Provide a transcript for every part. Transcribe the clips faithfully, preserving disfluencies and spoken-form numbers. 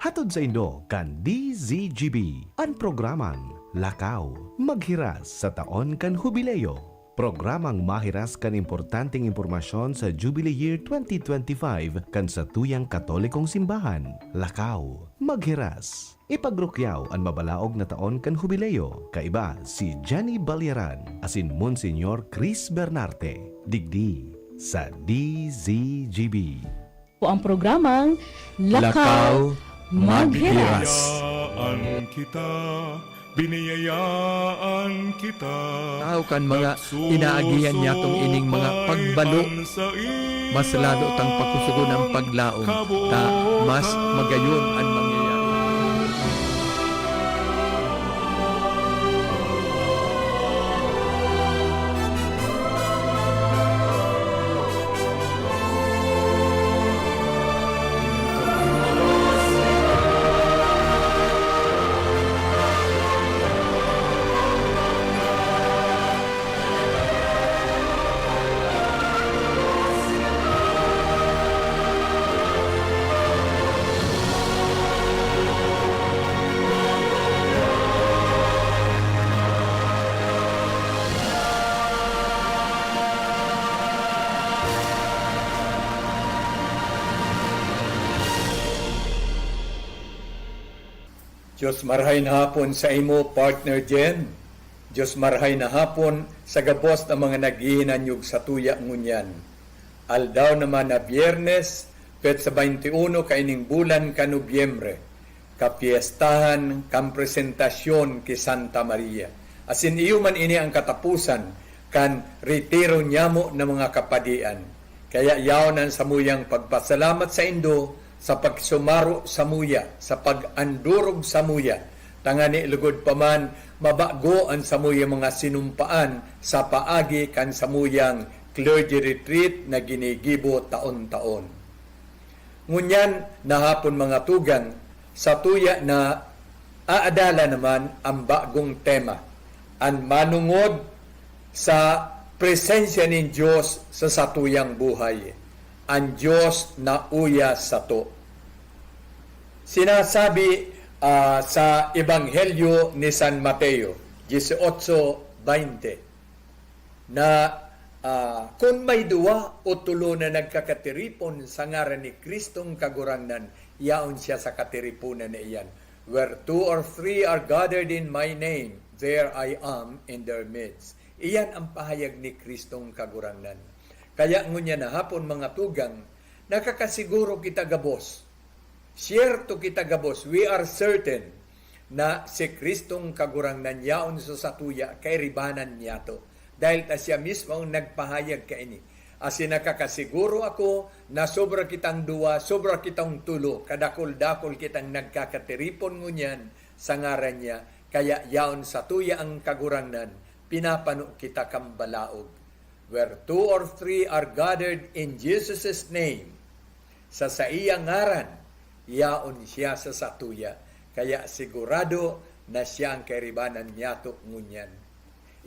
Hatod saindo kan D Z G B an programang Lakaw, Maghiras sa Taon kan Hubileo. Programang mahiras kan importanteng impormasyon sa Jubilee Year twenty twenty-five kan satuyang Katolikong Simbahan. Lakaw, Maghiras. Ipagrukyaw an mabalaog na taon kan Hubileo. Kaiba si Jenny Balyaran asin Monsignor Chris Bernarte, digdi sa D Z G B. Po ang programang Lakaw, Lakaw, Maghiras. Maghiras. Biniyayaan kita, biniyayaan kita. Tao kan mga inaagihan niyatong ining mga pagbalo, mas lalo tang pakusugon ang paglaom, ta mas magayon an mangyayari. Diyos, marahay na hapon saimo, partner Jen. Diyos, marahay na hapon sa gabos na mga naghihinanyog satuya ngunyan. Aldaw naman na Biyernes, petsa baynte uno kaining bulan kan Nobyembre, kapyestahan kan presentasyon ki Santa Maria. Asin iyo man ini an kataposan kan retiro nyamo na mga kapadian. Kaya yaon an samuyang pagpasalamat saindo sa pagsumaro samuya, sa pag-andorog samuya, tangani lugod pa man mabago an samuyang mga sinumpaan sa paagi kan samuyang clergy retreat na ginigibo taon-taon. Ngunyan na hapon, mga tugang, satuya na aadala naman ang bagong tema, an manongod sa presensya nin Diyos sa satuyang buhay, an Diyos na uya sato. Sinasabi, ah, sa Ebanghelyo ni San Mateo, dieciocho veinte, na, ah, kun may duwa o tolo na nagkakatiripon sa ngaran ni Kristong Kagurangnan, yaon siya sa katiriponan na iyan. "Where two or three are gathered in my name, there I am in their midst." Iyan ang pahayag ni Kristong Kagurangnan. Kaya ngunyan na hapon, mga tugang, nakakasiguro kita gabos, siyerto kita gabos, we are certain na si Kristong Kagurangnan yaon sa satuya, kairibanan niyato, dahil ta siya mismo ang nagpahayag kaini. Asin nakakasiguro ako na sobra kitang duwa, sobra kitang tolo, kadakul-dakul kitang nagkakatiripon ngunyan sa ngaran niya, kaya yaon satuya ang Kagurangnan, pinapano kita kan balaog. Where two or three are gathered in Jesus' name, sa saiyang ngaran, yaon siya sa satuya, kaya sigurado na siya ang kairibanan niyato ngunyan.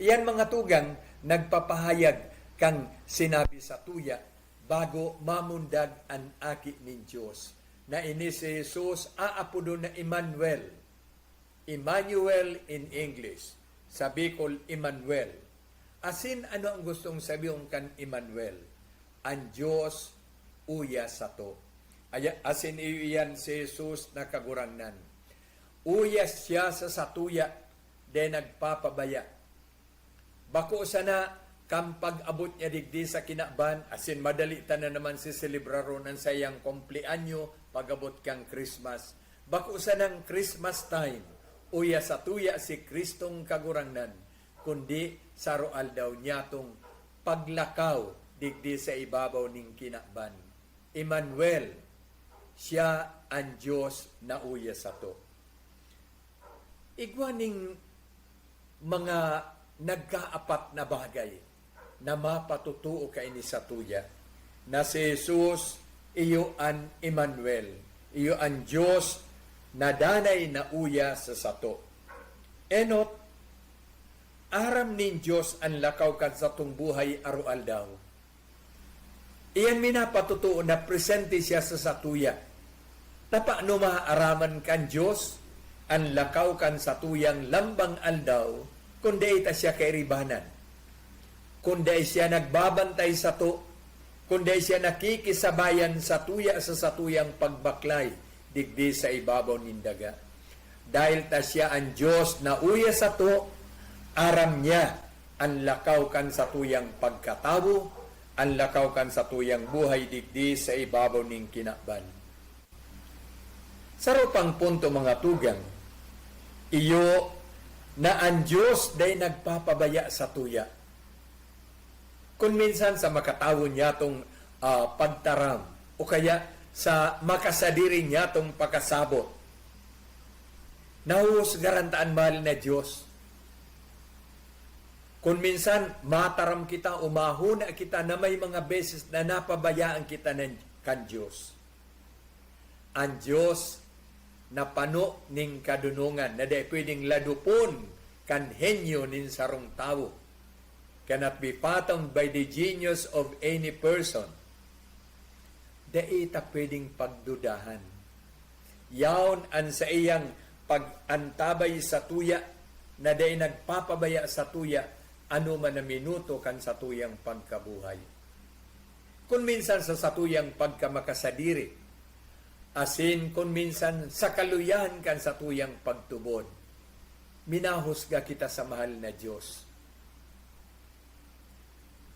Iyan, mga tugang, nagpapahayag kan sinabi satuya bago mamundag an Aki nin Dios, na ini si Jesus aapodon na Emmanuel. Emmanuel in English, sa Bicol, Emmanuel. Asin ano ang gustong sabihon kan Emmanuel? An Dios uya sato. Aya, asin iyo iyan si Jesus na Kagurangnan. Uya siya sa satuya, de nagpapabaya. Bako sana kan pag-abot niya digdi sa kinaban, asin madali ta na naman seselebraron an saiyang kumpleanyo pag-abot kan Christmas. Bako sanang Christmas time, uya satuya si Kristong Kagurangnan, kundi saro aldaw niyatong paglakaw digdi sa ibabaw nin kinaban. Emmanuel, siya an Dios na uya sato. Igwa ning mga nagkaapat na bagay na mapatotoo kaini satuya, na si Jesus iyo an Emmanuel, iyo an Dios na danay na uya sa sato. Enot, aram nin Dios an lakaw kan satong buhay aroaldaw. Iyan minapatotoo na presente siya sa satuya. Tapano maaaraman kan Dios an lakaw kan satuyang lambang aldaw kun dai ta siya kairibanan? Kun dai siya nagbabantay sato, kun dai siya nakikisabayan satuya sa satuyang pagbaklay digdi sa ibabaw nin daga. Dahil ta siya an Dios na uya sato, aram niya an lakaw kan satuyang pagkatawo, an lakaw kan satuyang buhay digdi sa ibabaw nin kinaban. Saro pang punto, mga tugang, iyo na an Dios dai nagpapabaya satuya. Kun minsan sa makatawo niyatong, ah, pagtaram o kaya sa makasadiri niyatong pakasabot, nahuhusgaran ta an mahal na Dios. Kun minsan mataram kita o mahona kita na may mga beses na napabayaan kita nin, kan Dios. An Dios na pano nin kadonongan na dai pwedeng ladupon kan henyo nin sarong tawo, cannot be fathomed by the genius of any person. Dai ta pwedeng pagdudahan. Yaon an saiyang pag-antabay satuya na dai nagpapabaya satuya anoman na minuto kan satuyang pagkabuhay. Kun minsan sa satuyang pagkamakasadiri, asin kun minsan sa kaluyahan kan satuyang pagtubod, minahusga kita sa mahal na Dios.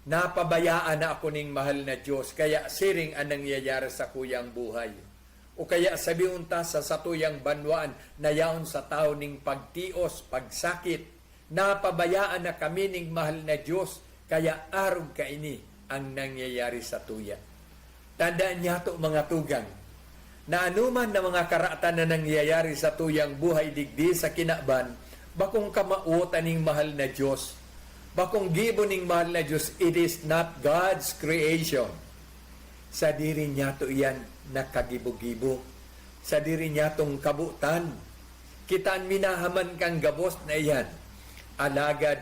Napabayaan na ako ning mahal na Dios, kaya siring an nangyayari sa kuyang buhay. O kaya sabihon ta sa satuyang banwaan na yaon sa tawo ning pagtios, pagsakit, napabayaan na kami ning mahal na Dios, kaya arog kaini ang nangyayari satuya. Tandaan niyato, mga tugang, na anoman na mga karatan na nangyayari satuyang buhay digdi sa kinaban, bakong kamawot aning mahal na Dios. Bakong gibo ning mahal na Dios, it is not God's creation. Sadiri niyato iyan na kagibo-gibo. Sadiri niyatong kabotan. Kita an minahaman kan gabos na iyan. Alagad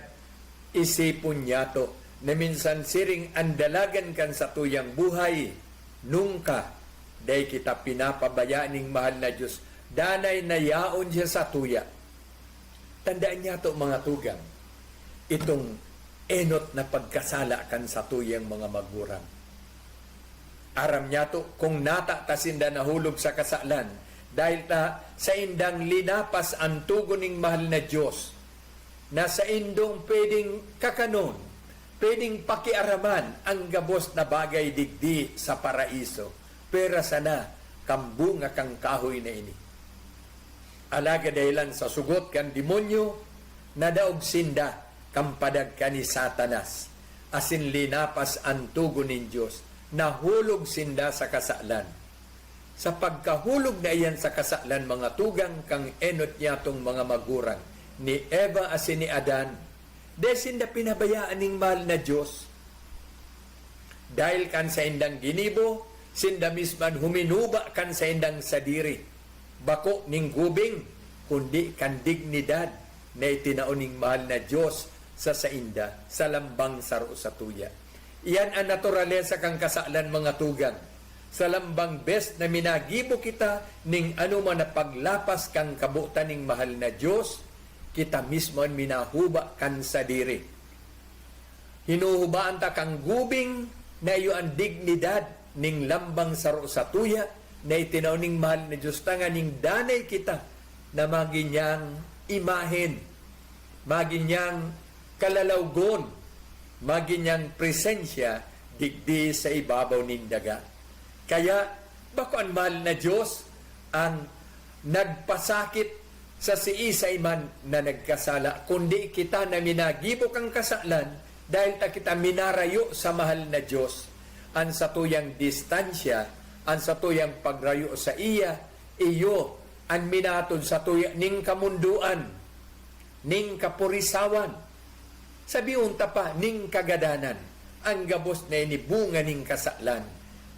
isipon niyato na minsan siring an dalagan kan satuyang buhay, nungka dai kita pinapabaya ning mahal na Dios, danay na yaon siya satuya. Tandaan niyato, mga tugang, itong enot na pagkasala kan satuyang mga magurang. Aram niyato kung nata ta sinda nahulog sa kasalan, dahil ta saindang linapas an tugon ning mahal na Dios, na saindong pwedeng kakanon, pwedeng pakiaraman ang gabos na bagay digdi sa paraiso, pwera sana kan bunga kan kahoy na ini. Alagad dahelan sa sugot kan demonyo, nadaog sinda kan padag kan ni Satanas, asin linapas an tugon nin Dios, nahulog sinda sa kasalan. Sa pagkahulog na iyan sa kasalan, mga tugang, kan enot niyatong mga magurang, ni Eva asin ni Adan, dai sinda pinabayaan ning mahal na Dios. Dahil kan saindang ginibo, sinda mismo an huminuba kan saindang sadiri, bako nin gubing, kundi kan dignidad na itinao ning mahal na Dios sa sainda, sa lambang saro satuya. Iyan an naturalesa kan kasalan, mga tugang. Sa lambang bes na minagibo kita ning anoman na paglapas kan kabotan ning mahal na Dios, kita mismo an minahuba kan sadiri. Hinuhubaan ta kan gubing na iyo an dignidad ning lambang saro satuya na itinao ning mahal na Dios, tanganing danay kita na magin niyang imahen, magin niyang kalalawgon, magin niyang presensya digdi sa ibabaw nin daga. Kaya, bako an mahal na Dios ang nagpasakit sa siisay man na nagkasala, kundi kita na minagibo kan kasalan, dahil ta kita minarayo sa mahal na Dios. An satuyang distansya, an satuyang pagrayo sa iya, iyo an minatod satuya ning kamondoan, ning kapurisawan, sabihon ta pa, ning kagadanan. An gabos na ini bunga nin kasalan,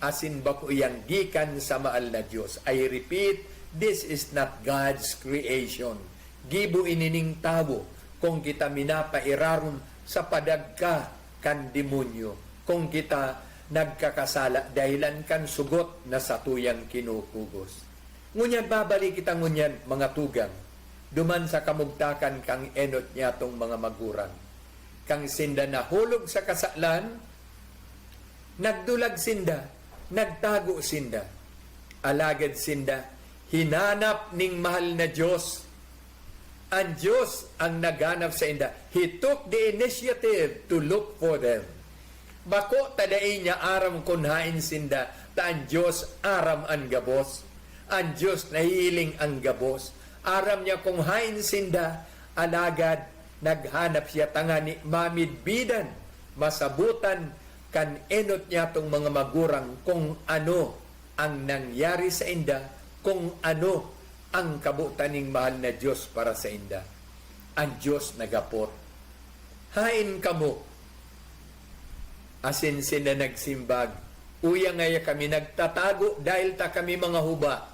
asin bako iyan gikan sa mahal na Dios. I repeat, this is not God's creation. Gibo ini nin tawo, kung kita minapairarom sa padagka kan demonyo, kung kita nagkakasala dahelan kan sugot na satuyang kinukugos. Ngunyan babalik kita ngunyan, mga tugang, duman sa kamugtakan kan enot niyatong mga magurang. Kan sinda nahulog sa kasalan, nagdulag sinda, nagtago sinda. Alagad sinda hinanap ning mahal na Dios. An Dios ang naghanap sainda. He took the initiative to look for them. Bako ta dai niya aram kun haen sinda, ta an Dios aram an gabos. An Dios nahihiling an gabos. Aram niya kun haen sinda, alagad naghanap siya tangani mamidbidan, masabotan kan enot niyatong mga magurang kun ano ang nangyari sainda, kun ano ang kabotan ning mahal na Dios para sainda. An Dios naghapot, "Haen kamo?" Asin sinda nagsimbag, "Uya ngaya kami nagtatago dahil ta kami mga huba."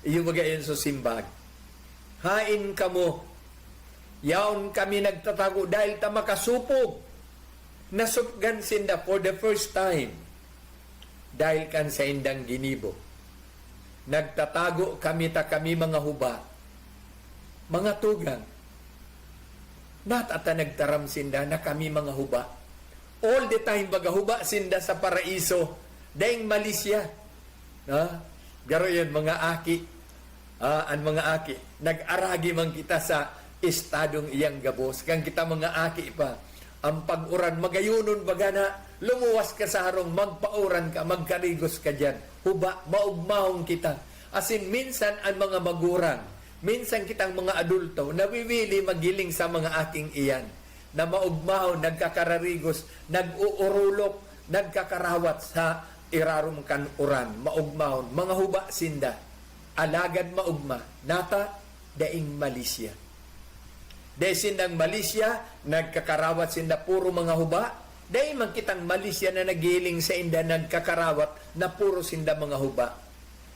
Iyo baga yan sa simbag. "Haen kamo?" "Yaon kami nagtatago dahil ta makasopog." Nasopgan sinda for the first time dahil kan saindang ginibo. "Nagtatago kami ta kami mga huba." Mga tugang, nata ta nagtaram sinda na kami mga huba. All the time, baga huba sinda sa paraiso, daing mali siya. Ha? Garo yun, mga aki. Ah, an mga aki, nag-aragi man kita sa estadong iyang gabos. Kan kita mga aki pa, ang pag-uran, magayonon baga na, lumuwas ka sa harong, magpauran ka, magkarigos ka diyan. Huba, maugmahon kita. Asin minsan an mga magurang, minsan kitang mga adulto, nawiwili maghiling sa mga aking iyan, na maugmahon, nagkakararigos, nag-uurulok, nagkakarawat sa irarom kan uran, maugmahon, mga huba sinda. Alagad maugma, nata, daing mali siya. Dai sindang mali siya, nagkakarawat sinda puro mga huba. Dai man kitang mali siya na naghihiling sainda, nagkakarawat na puro sinda mga huba.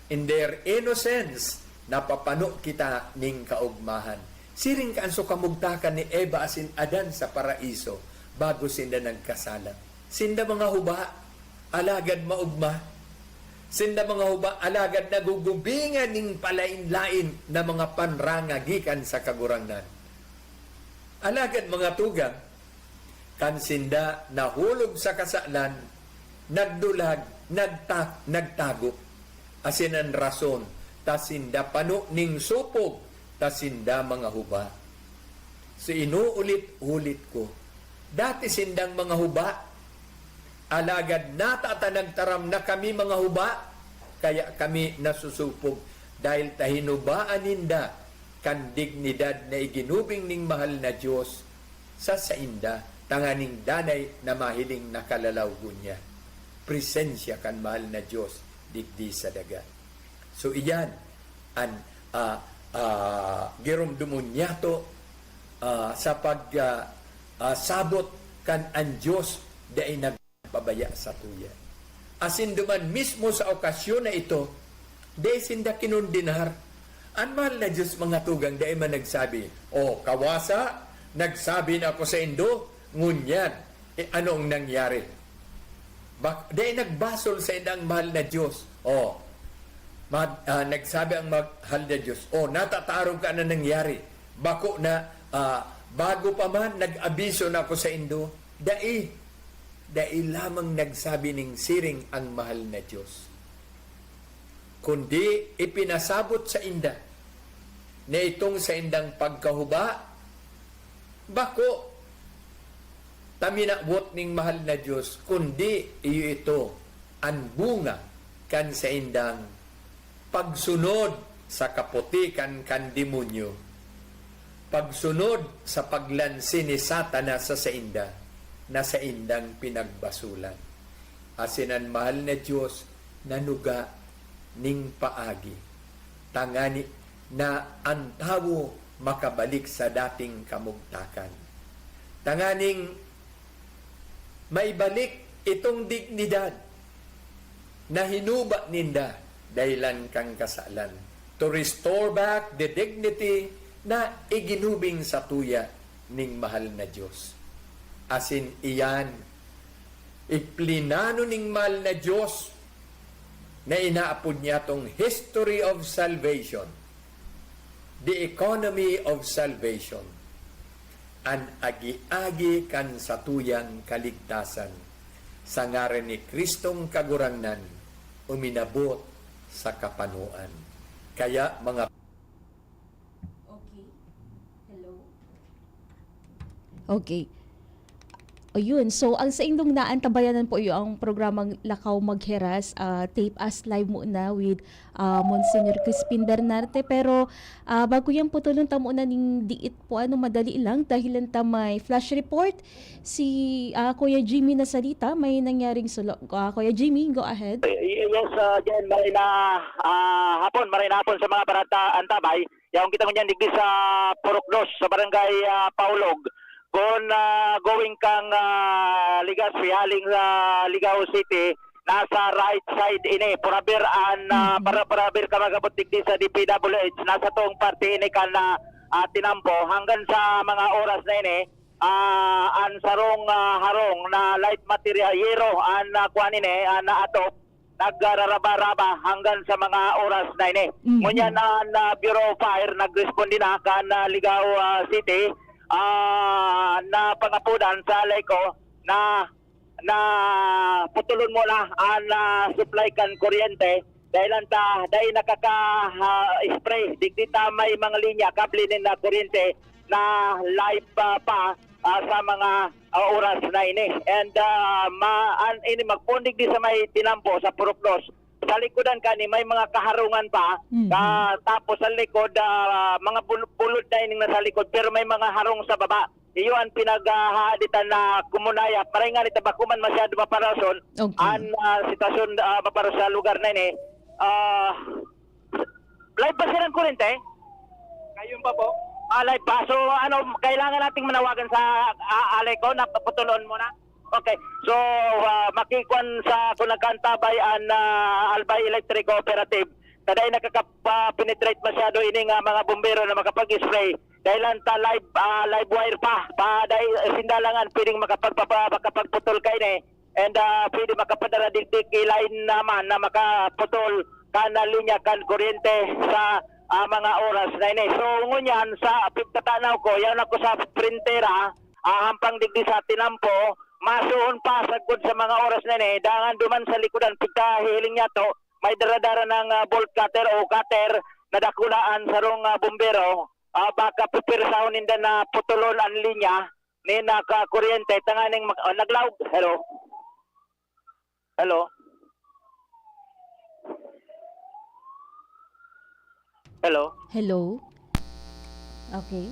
In their innocence, napapano kita ning kaugmahan. Siring kan so kamugtakan ni Eva asin Adan sa paraiso bago sinda nagkasala. Sinda mga huba, alagad maugma. Sinda mga huba, alagad nagugubingan nin palaen-laen na mga panranga gikan sa Kagurangnan. Alagad, mga tugang, kan sinda nahulog sa kasalan, nagdulag, nagta-, nagtago. Asin an rason, ta sinda pano nin sopog, ta sinda mga huba. So, inuulit-ulit ko, dati sindang mga huba, alagad nata ta nagtaram na kami mga huba, kaya kami nasusupog, dahil ta hinubaan ninda kan dignidad na iginubing ning mahal na Dios sa sainda, tanganing danay na mahiling na kalalaw ngunyan presensya kan mahal na Dios digdi sa daga. So, iyan an, ah, ah, giromdomon niyato, ah, sa pag, ah, ah, sabot kan an Dios dai nagpabaya sa tuya. Asin duman mismo sa okasyon na ito, dai sinda kinondenar. An mahal na Dios, mga tugang, dai man nagsabi, "O, kawasa, nagsabi na ako saindo, ngunyan, eh, ano ang nangyari?" Bak-, dai nagbasol sainda ang mahal na Dios. O, ma-, ah, nagsabi ang mahal na Dios, "O, natatarog ka na nangyari. Bako na, ah, bago pa man, nag-abiso na ako saindo." Dai. Dai lamang nagsabi ning siring ang mahal na Dios, kundi ipinasabot sainda na itong saindang pagkahuba, bako ta minawot ning mahal na Dios, kundi iyo ito an bunga kan saindang pagsunod sa kaputikan kan demonyo, pagsunod sa paglansi ni Satanas sa sainda na saindang pinagbasulan. Asin an mahal na Dios nanuga ning paagi, tangani na an tawo makabalik sa dating kamugtakan, tanganing maibalik itong dignidad na hinuba ninda dahelan kan kasalan, to restore back the dignity na iginubing satuya ning mahal na Dios. Asin iyan, iplinano ning mahal na Dios na inaapod niya tong History of Salvation, The Economy of Salvation, an agi-agi kan satuyang kaligtasan, sa ngaran ni Kristong Kagurangnan, uminabot sa kapanoan. Kaya, mga Okay. Hello? Okay. Ayun. So, ang saindong naantabayanan po iyo ang programang Lakaw Magheras, ah, tape as live muna with ah, Monsignor Crispin Bernarte. Pero ah, bago yan po, tulong ta muna ning diit po, ano, madali lang, dahil lang ta may flash report. Si ah, Kuya Jimmy Nasalita, may nangyaring sulo. Ah, Kuya Jimmy, go ahead. Yes, uh, Jen, maray na ah, hapon, maray na hapon sa mga barata antabay. Yaong kita ngunyan digdi sa Purok Dos, sa barangay ah, Paulog. Kung ah, going kang ah, Legazpi, haling sa Ligao City, nasa right side ini. Purabir an ah, para purabir ka magabot digdi sa D P W H. Nasa tuong parte ini kan ah, ah, tinampo hanggang sa mga oras na ini. Ah, an sarong ah, harong na light material, yero an ah, kuan ini, an ah, atop nagraraba-raba hanggang sa mga oras na ini. Mhm. Ngunyan na, na Bureau of Fire nagresponde na kan ah, Ligao ah, City ah, na pangapudan sa Leyco na na putulon mo na an ah, supply kan kuryente dahil ang ta dahil nakaka ah, spray digdi ta may mga linya kable nin na kuryente na live ah, pa ah, sa mga ah, oras na ini. And ah, ma an ini magpundig di sa may tinampo sa Purok Dos. Sa likodan kani may mga kaharungan pa. Mhm. Ah, tapos sa likod ah, mga bul- bulod na ining nasa likod pero may mga harong sa baba. Iyo ang pinaghahaditan na kumunaya. Maray nga nita bako man masyado maparason Okay. an ah, sitwasyon ah, maparo sa lugar na ini. Ah, live ba silang kurente? Ngayon pa po. Ah, live pa. So, ano, kailangan nating manawagan sa ah, alay ko na paputulon muna. Okay. So, ah, makikwan sa kung nagkaantabay an ah, Albay Electric Cooperative. Taday nakakapenetrate masyado ini nga mga bombero na makapag-spray. Dahil lang ta live ah, live wire pa. Pa dahil sindalangan pwedeng makapagpapa, makapagputol ka ini. And ah, pwede makapadara digdi ki line naman na makaputol kan ah, linya kan kuryente sa ah, mga oras na ini. So ngunyan sa pagtatanaw ko, yan ako sa printera, ah, hampang digdi sa tinampo, masuon pa sagkod sa mga oras na ini, dangan duman sa likodan pagkahihiling niya to, may daradara ng ah, bolt cutter o cutter na dakulaan sarong ah, bombero. Ah, baka pipirsahon ninda na putulon ang linya ni nakakuryente tanganing mag- ah, naglaog. Hello? Hello? Hello? Hello? Okay.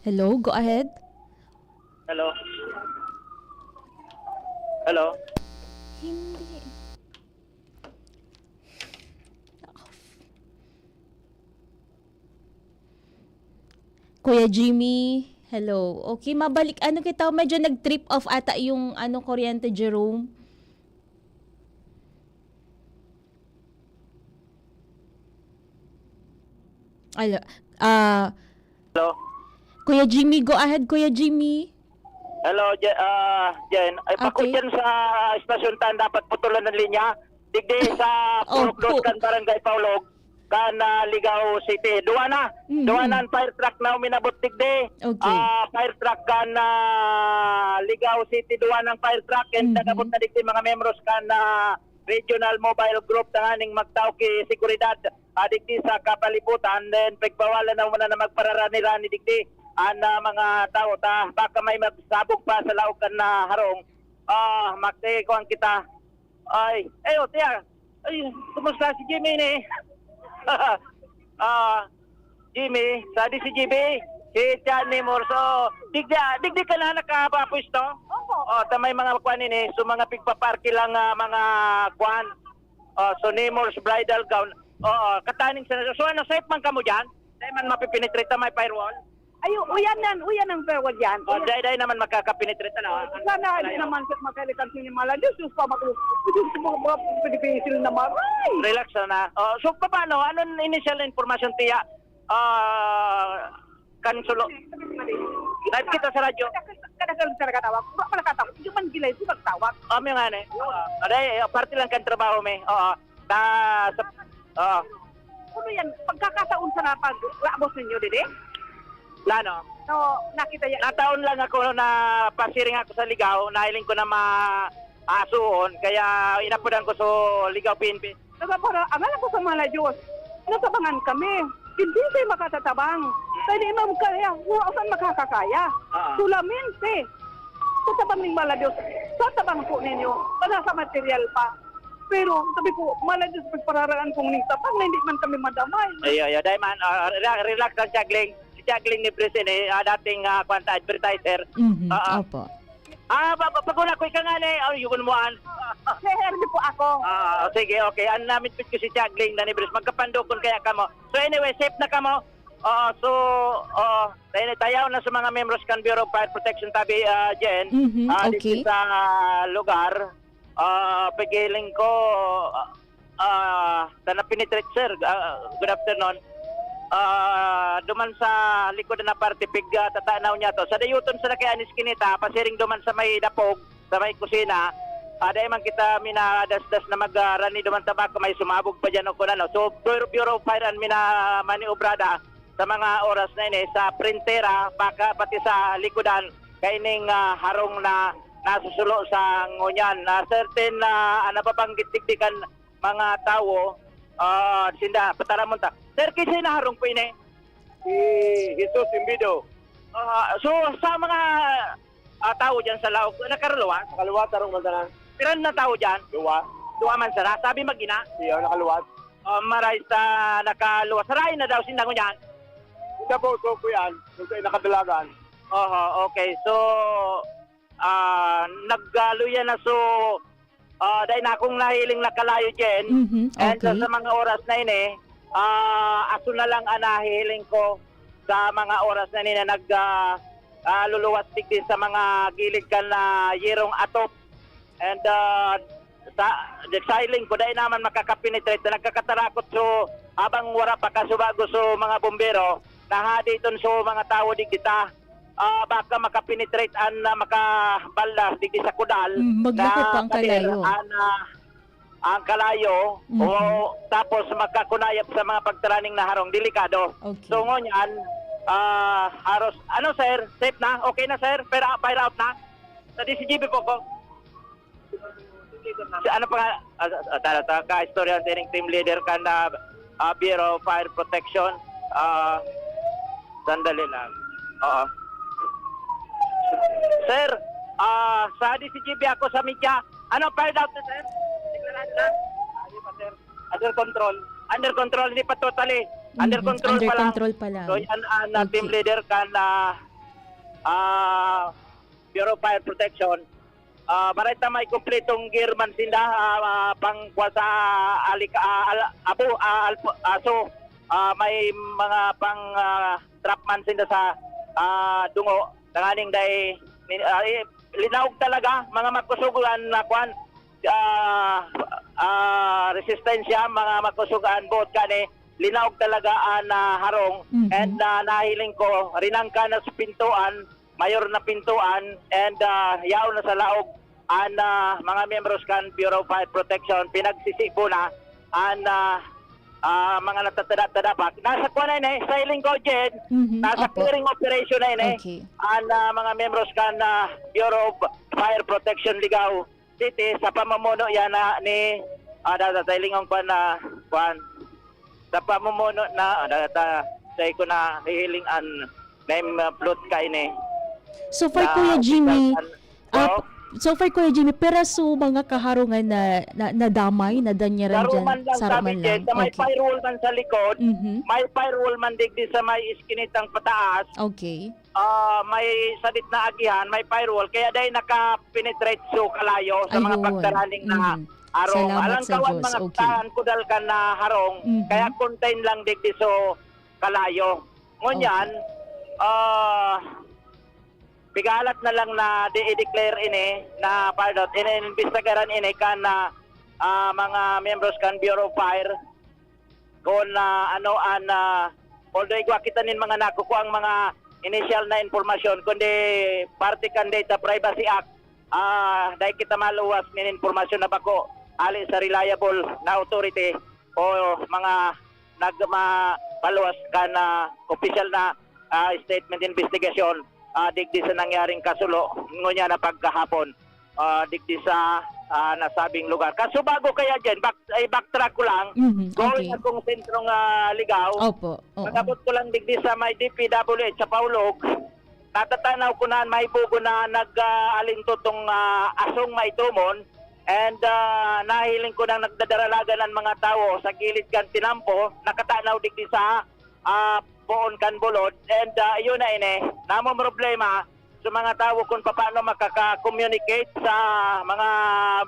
Hello, go ahead. Hello? Hello? Hindi. Kuya Jimmy, hello. Okay, mabalik. Ano kita, medyo nag-trip off ata yung ano, kuryente, Jerome. Ala, ah, Hello? Kuya Jimmy, go ahead, Kuya Jimmy. Hello, Je- ah, Jen. Ay, Okay. Pakutyan sa estasyon tan dapat putulan ng linya. Digdi sa Opo. Purok Dos kan Barangay Paulog, kan ah, Ligao City. Duwa na. Mhm. Duwa na ang fire truck na uminabot digdi. Okay. Ah, fire truck kan ah, Ligao City. Duwa ng fire truck and Mhm. nagabot na digdi mga membros kan ah, Regional Mobile Group tanganing magtao ki seguridad ah, digdi sa kapalibutan. Then pagbawalan na muna na magpararani-rani digdi ang ah, mga tao ta baka may magsabog pa sa laog kan na harong. Ah, magtikuan kita. Ay, eh, o, tiya. Ay, kumusta si Jimmy ni? Ah, Jimmy, sa D C G B, si Tiyan ni Morso. Digdi, digdi ka na nakapapwesto? Opo. O, ta may mga kwan ini, so mga pigpaparki lang ah, mga kwan. O, so Nemours Bridal Gown. Oo, kataning sa so ano, safe man kamo diyan? Dahil man mapipenetrate na may firewall. Ay, uyan yan. Uyan ang firewall yan. O, dahil, dahil naman makakapenetrate na. Sana hindi naman sa makalikan sinimala. Diyos, Diyos pa, mag- Diyos pa, mga pinipisil na maray. Relax na. O, so paano? Anong initial na informasyon, tiya? Ah, Kansulo. Live kita sa radyo. Kada ka lang talaga tawag. Wala pa nakatawag. Hindi man gilay, di magtawag. Kami nga ni. Aray, eh, parte lang kan trabaho mi. Oo. Ta, sa, oo. Ano yan? Pagkakataon sa napag-, labos ninyo, didi? Lano? So, nakita yan. Nataon lang ako na pasiring ako sa Ligaw, nahiling ko na ma-, asuon, kaya inapodan ko so Ligaw P N P. Nagpapara-, angalan ko sa mahal na Diyos. Natabangan kami. Hindi kayo makatatabang. Kaya di man kaya, wala saan makakakaya. Ah. Solamente, sa tabang ng mahal na Diyos, sa tabang po ninyo, wala sa material pa. Pero sabi ko, mahal na Diyos, pagpararaan kong ning tabang na hindi man kami madamay. Ayo, ayo. Dahil man, ah, rela-, relax lang, Chagling. Si Chagling ni President, eh, ah, dating, ah, kwan ta, advertiser. Mhm, Ah, ah. opo. Ah, ba, ba, pag una ko ika nga ni, oh, yun mo an. Share niyo po ako. Ah, sige, okay. Ang namit ko si Chagling, Danny Bris. Magkapandukon kaya kamo. So anyway, safe na kamo. Oo, so, oo. Tayo, tayaw na sa mga membros kan Bureau of Fire Protection tabi, ah, Jen. Mhm, Ah, dito okay. sa lugar. Ah, pagiling ko, ah, ah, ta na-penetrate, sir. Ah, good afternoon. Ah, duman sa likod na parte, pig, ah, tatanaw niya to. Sa dayuton sa Nakianis Kinita, pasiring duman sa may dapog, sa may kusina, ah, dai man kita minadasdas na mag, ah, rani duman tabako, may sumabog pa dyan o kun ano. So, Bureau, Bureau of Fire ang mina-, maniobrada sa mga oras na ini sa printera, baka pati sa likodan, kaining, ah, harong na nasusulo sa ngunyan. Na certain na, ah, nababanggit digdi kan mga tawo, ah, sinda, pataramon ta. Sir, kinsay naharong po ini? Si Jesus Imbido. Ah, so, sa mga, ah, tawo dyan sa laog, nakaraluwas? Nakaluwas, harong man sana. Pira na tawo dyan? Duwa. Duwa man sana. Sabi magina? Siya, nakaluwas. Ah, maray sa nakaluwas. Saray na daw, sinda ngunyan? Hindi po, so po yan. Kung sa'yo nakadalagan. Oho, okay. So, ah, naggaluya na so, ah, dahil na akong nahiling na kalayo dyan. Mhm, And, ah, okay. sa mga oras na ini, ah, aso na lang ang nahihiling ko sa mga oras na ini na nag, ah, ah, luluwas digdi sa mga gilid kan na yerong atop. And, ah, sa, sa hiling ko, dahil naman makakapenetrate na nagkakatarakot. So, habang wala pa kasubago so mga bombero, nahadi iton so mga tawo digdi ta. Ah, baka makapenetrate an, ah, makabalda digdi sa kudal Mm, maglako na pa ang pader kalayo. an, ah, ang kalayo, Mhm. o tapos makakunayap sa mga pagtaraning na harong, delikado. Okay. So, ngunyan, ah, haros, ano, sir? Safe na? Okay na, sir? Pero, ah, fire out na? Sa D C G B po ko. Si ano pa nga, ah, ah, tara, tara, ka-istorya ang tining team leader kan, ah, ah, Bureau of Fire Protection. Ah, sandali lang. Oo. Sir, ah, sa D C G B ako sa media. Ano, fired out na, sir? Deklarado na? Ah, di pa, sir. Under control. Under control, hindi pa totally. Under Mhm, control under pa lang. control pa lang. So, yan ang, ah, Okay. team leader kan, ah, ah, Bureau of Fire Protection. Ah, maray ta may kumpletong gear man sinda, ah, ah, pang kuha sa alik-, ah, al-, abo, ah, alpo-, aso, ah, may mga pang, ah, trap man sinda sa, ah, dungo. Tanganing dai, ni-, ah, eh, linaog talaga, mga makusog an, ah, kwan, ah, ah, resistensya, mga makusog an buot kani, linaog talaga an, ah, harong. Mhm. And, ah, nahiling ko, rinangka na sa pintuan, mayor na pintuan, and, ah, yaon na sa laog an, ah, mga miyembros kan Bureau of Fire Protection, pinagsisibo na an, ah, ah, mga natatada-tadapak. Nasa kuwan na ini, sa hiling ko, Jed, Mhm, nasa opo. clearing operation na ini. Okay. An, ah, mga miyembros kan, ah, Bureau of Fire Protection Ligao City, sa pamumuno yan na ni, ah, da-, da-, sa hiling kong kwan na, kwan. Sa pamumuno na, ah, da-, da-, sa iko na hihiling an name, ah, plot ka ini. So far, Na Kuya Jimmy, opisyal an-, ah, oh? so far, Kuya Jimmy, pira so mga kaharungan na, na, nadamay, nadanyaran dyan? Saruman lang, Saruman sabi dyan, lang. sa may Okay. firewall man sa likod, Mhm. may firewall man digdi sa may iskinitang pataas. Okay. Ah, may sadit na agihan, may firewall, kaya dahil naka-penetrate so kalayo sa mga Ayun. pagdaraning na Mhm. harong. Salamat Alang sa kawan Diyos. mga Okay. tahan kudal kan na harong, Mhm. kaya contain lang digdi so kalayo. Ngunyan, Okay. ah, pigalat na lang na di i-declare ini na fired out. Ini-, inimbestigaran ini kan na, ah, mga miyembros kan Bureau of Fire. Kung, ah, ano an, ah, although igwa kita nin mga nakukuang mga initial na impormasyon, kundi parte kan Data Privacy Act, ah, dai kita maluwas nin impormasyon na bako hali sa reliable na authority o mga nagma-, maluwas kan, ah, opisyal na, ah, statement investigation, ah, digdi sa nangyaring kasulo, ngunyan na pagkahapon, ah, digdi sa, ah, nasabing lugar. Kaso bago kaya dyan, back, ay, backtrack ko lang, Mhm, going okay. akong sentrong, ah, Ligao, Opo, oo. pag-abot ko lang digdi sa may D P W H sa Paulog, natatanaw ko na may bugo na nag, ah, alinto tong, ah, asong maitumon, and, ah, nahiling ko nang nagdadaralagan ang mga tawo sa gilid kan tinampo, nakatanaw digdi sa, ah, poon kan bulod, and, ah, yun na ini, namomroblema sa mga tawo kung paano makaka-communicate sa mga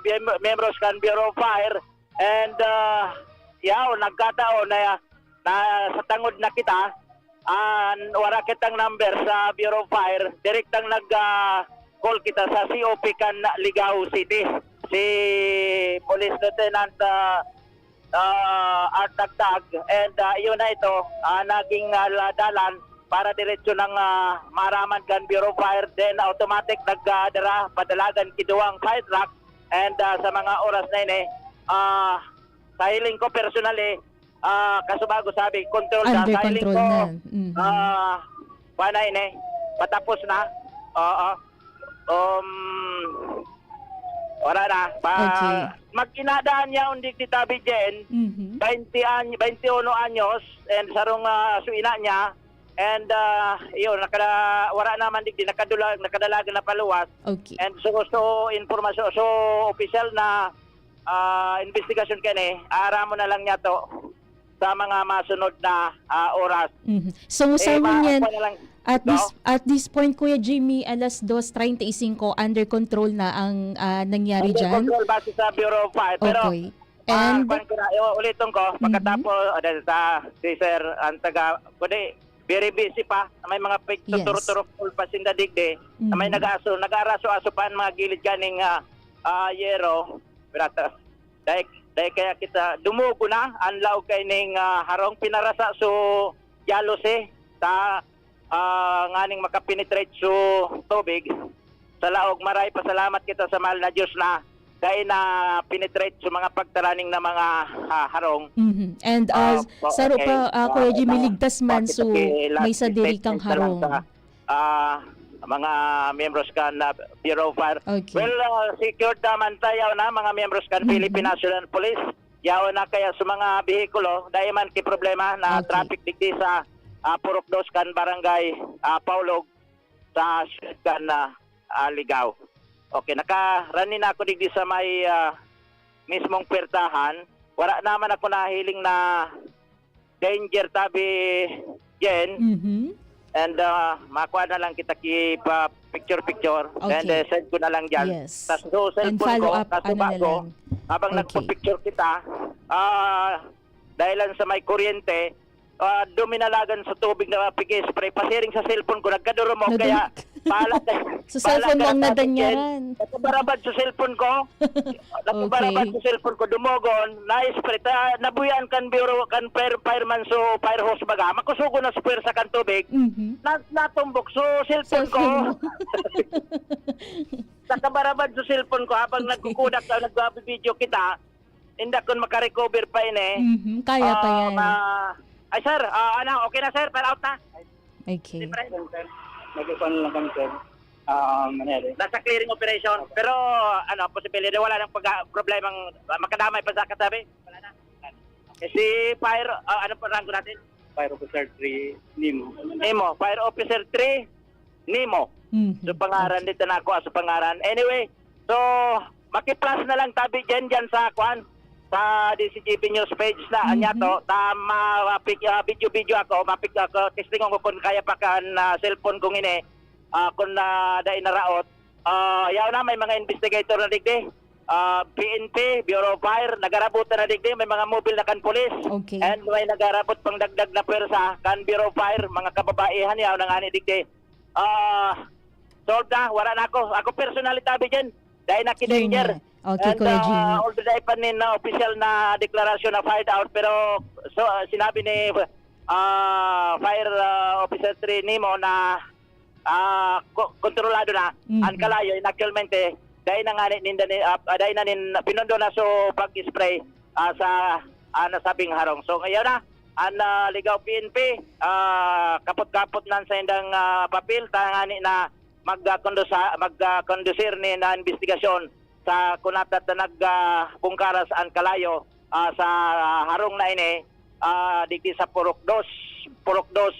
biyem-, miyembros kan Bureau of Fire, and, ah, yaw, nagkataon na, na sa tangod na kita, ah, wala kitang number sa Bureau of Fire, direktang nag, ah, call kita sa C O P kan Ligao City, si Police Lieutenant, ah, ah, Art Dagdag, and, ah, iyon na ito, ah, naging, ah, la-, dalan para diretso nang, ah, maaraman kan Bureau of Fire, then automatic nagdara padalagan ki duwang fire truck, and, ah, sa mga oras na ini, ah, sa hiling ko personally, ah, kaso bago sabi, control na. Under Sa hiling control ko, na. Mhm. ah, kuwan na ini, patapos na. Oo. Um, wala na. Pa, Okay. Mag-inadaan niya, undi di tabi, Jen, Mhm. twenty any-, twenty uno anyos, and sarong, ah, suina niya, and, ah, yun, nakada-, wala naman digdi, nakadula-, nakadalagan na paluwas. Okay. And so, so, informasyon, so, opisyal na, ah, investigasyon kani, aramon na lang niya to sa mga masunod na, ah, oras. Mhm. So, Eh, Simon, ma-, yan, ako na lang. At this, No? at this point, Kuya Jimmy, alas dos treinta y cinco, under control na ang, ah, nangyari Under dyan? control base sa Bureau of Fire. Pero, Okay. ah, And kwan ko na, i-, ulitin ko, Mhm. pagkatapos, ah, dahil sa, si Sir, ang taga, kundi, very busy pa, may mga pig-, Yes. tuturok-turok pa sinda digdi, na may Mhm. nag-aaso, nag-aaraso-aso pa ang mga gilid ganing, ah, ah, yero. Pirata. Dai, dai kaya kita dumugo na ang laog kaining, ah, harong pinarasa so jealousy sa, ah, nganing makapenetrate so tubig. Sa laog, maray pasalamat kita sa mahal na Diyos na dai na penetrate so mga pagtaraning na mga, ah, harong. Mhm. And, ah, Ah, po, saro okay. pa, ah, Ah, Kuya Jimmy, na, ligtas man, bakit so okay, last may sadiri statement kang na lang harong. sa ah, mga miyembros kan, ah, Bureau of Fire. Okay. Well, ah, secured naman tayo na mga miyembros kan Mhm. Philippine National Police. Yaon na kaya sa mga behikulo, dai man ki problema na Okay. traffic digdi sa, ah, Purok Dos kan Barangay, ah, Paulog sa siyudad kan, ah, ah, Ligao. Okay, nakarani na ako digdi sa may, ah, mismong puwertahan. Wala naman ako nahiling na danger tabi, Jen. Mhm. And, ah, makuha na lang kita ki pa picture-picture. And, Okay. eh, send ko na lang dyan. Yes. Tas so, And cellphone follow ko, up, ano kasuba na ko, lang. habang Okay. nagpa-picture kita, ah, dahil lang sa may kuryente, ah, duminalagan sa tubig na pig-spray. Pasiring sa cellphone ko, nagkadurumog, Nadun- kaya bahala ka, Sa bahala cellphone ka mo ang na, Ate Jen. Nadanyaran. Nagkabarabad sa cellphone ko. Nagkabarabad Okay. sa cellphone ko, dumogon, na-spray. Ta-, nabuyan kan bureau, kan fire-, fireman, so fire hose baga. Makusugo na sa puwersa kan tubig. Mhm. Na-, natumbok. So, cellphone ko. Cellphone mo. Nagkabarabad sa cellphone ko habang Okay. nagkukudak, ah, nagbabi-video kita. Inda kun makarecover pa ini. Mhm, kaya pa Ah, yan. ma-, ay, sir, ah, ano, okay na, sir? Fire out na? Okay. Siyempre. Sir, nag-ano lang kami, sir. Ah, mangyari. Nasa clearing operation. Opo. Pero, ano, posibilidad, wala nang pag-, problemang, ah, makadamay pa sa katabi? Wala na. Eh, si Fire, ah, ano pa rango natin? Fire Officer three, Nemo. Nemo, Fire Officer three, Nemo. Mhm. So, pangaran Okay. dito na ako, ah, sa pangaran. Anyway, so, maki-plus na lang tabi dyan, dyan sa, kwan, sa D C G P News page na, anya Mhm. to, ta, ma-, mapic-, ah, video-video ako, mapic-, ako, testingon ko kung kaya pa kan, ah, cellphone kong ini, ah, kung, ah, dai naraot. Ah, yaw na, may mga investigator na digdi. Ah, P N P, Bureau of Fire, nagarabutan na digdi, may mga mobile na kan pulis. Okay. And may nagarabot pang dagdag na pwersa kan Bureau of Fire, mga kababaihan, yaw na ngani digdi. Ah, solve na, wala na ako. Ako personally, tabi dyan, dahil na Yun ki-danger. nga. Okay, And, Kuya ah, Jimmy. although dahil pa nin, ah, official na deklarasyon na fired out, pero so, ah, sinabi ni ah, fire, ah, officer three nimo na, ah, ko-, kontrolado na Mhm. ang Kalayo, and actualmente, dai na ngani ninda ni, ah, ah, dai na nin pinundo na so pag-spray, ah, sa, ah, nasabing harong. So, ngayon na, ang, ah, Ligao P N P, ah, kapot-kapot na sa indang, ah, papel, tangani na mag, ah, kondusa-, mag, ah, kondusir ni na investigasyon sa kunata ta nag, ah, bungkaras ang Kalayo, ah, sa harong na ini, ah, digdi sa Purok Dos, Purok Dos,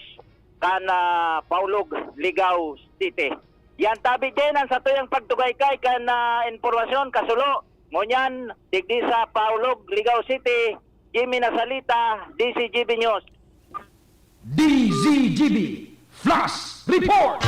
kan, ah, Paulog, Ligao City. Yan, tabi din ang satuyang pagtugaykay kan, ah, impormasyon, kasulo. Ngunyan, digdi sa Paulog, Ligao City, Jimmy Nasalita, D Z G B News. D Z G B Flash Report!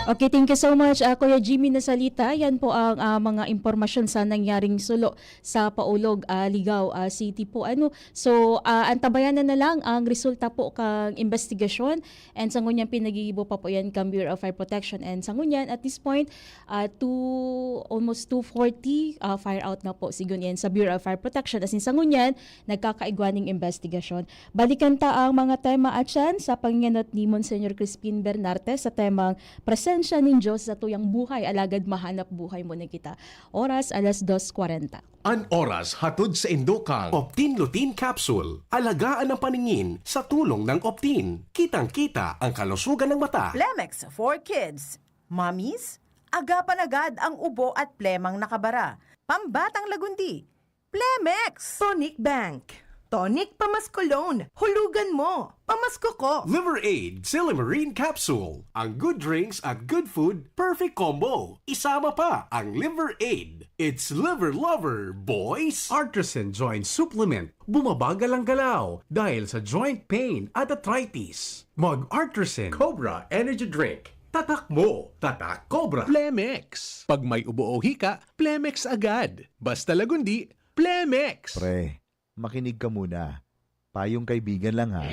Okay, thank you so much, ah, Kuya Jimmy Nasalita. Yan po ang, ah, mga impormasyon sa nangyaring sulo sa Paulog, ah, Ligao, ah, City po. Ano? So, ah, antabayanan na lang ang resulta po kang investigasyon. And sa ngunyan, pinaghihibo pa po yan kang Bureau of Fire Protection. And sa ngunyan, at this point, ah, two, almost two forty, ah, fire out na po, sigon yan sa Bureau of Fire Protection. As in, sa ngunyan, nagkakaigwa ning investigasyon. Balikan ta ang mga tema at yan sa pangingenot ni Monsignor Crispin Bernarte sa temang Presensya nin Diyos sa Tuyang Buhay, Alagad Mahanap Buhay Muna Kita. Oras, alas dos kwarenta. An oras hatod saindo kan Optin Lutein Capsule. Alagaan ang paningin sa tulong ng Optin. Kitang-kita ang kalusugan ng mata. Plemex for Kids. Mommies, agapan agad ang ubo at plemang nakabara. Pambatang lagundi. Plemex! Tonic Bank. Tonic pamasko loan. Hulugan mo. Pamasko ko. Liver Aid, Silymarin Capsule. Ang good drinks at good food, perfect combo. Isama pa ang Liver Aid. It's Liver Lover, boys! Artisan Joint Supplement. Bumabagal ang galaw dahil sa joint pain at arthritis. Mag Artisan Cobra Energy Drink. Tatak mo, tatak Cobra. Plemex. Pag may ubo o hika, Plemex agad. Basta lagundi, Plemex. Pre, makinig ka muna. Payong kaibigan lang, ha.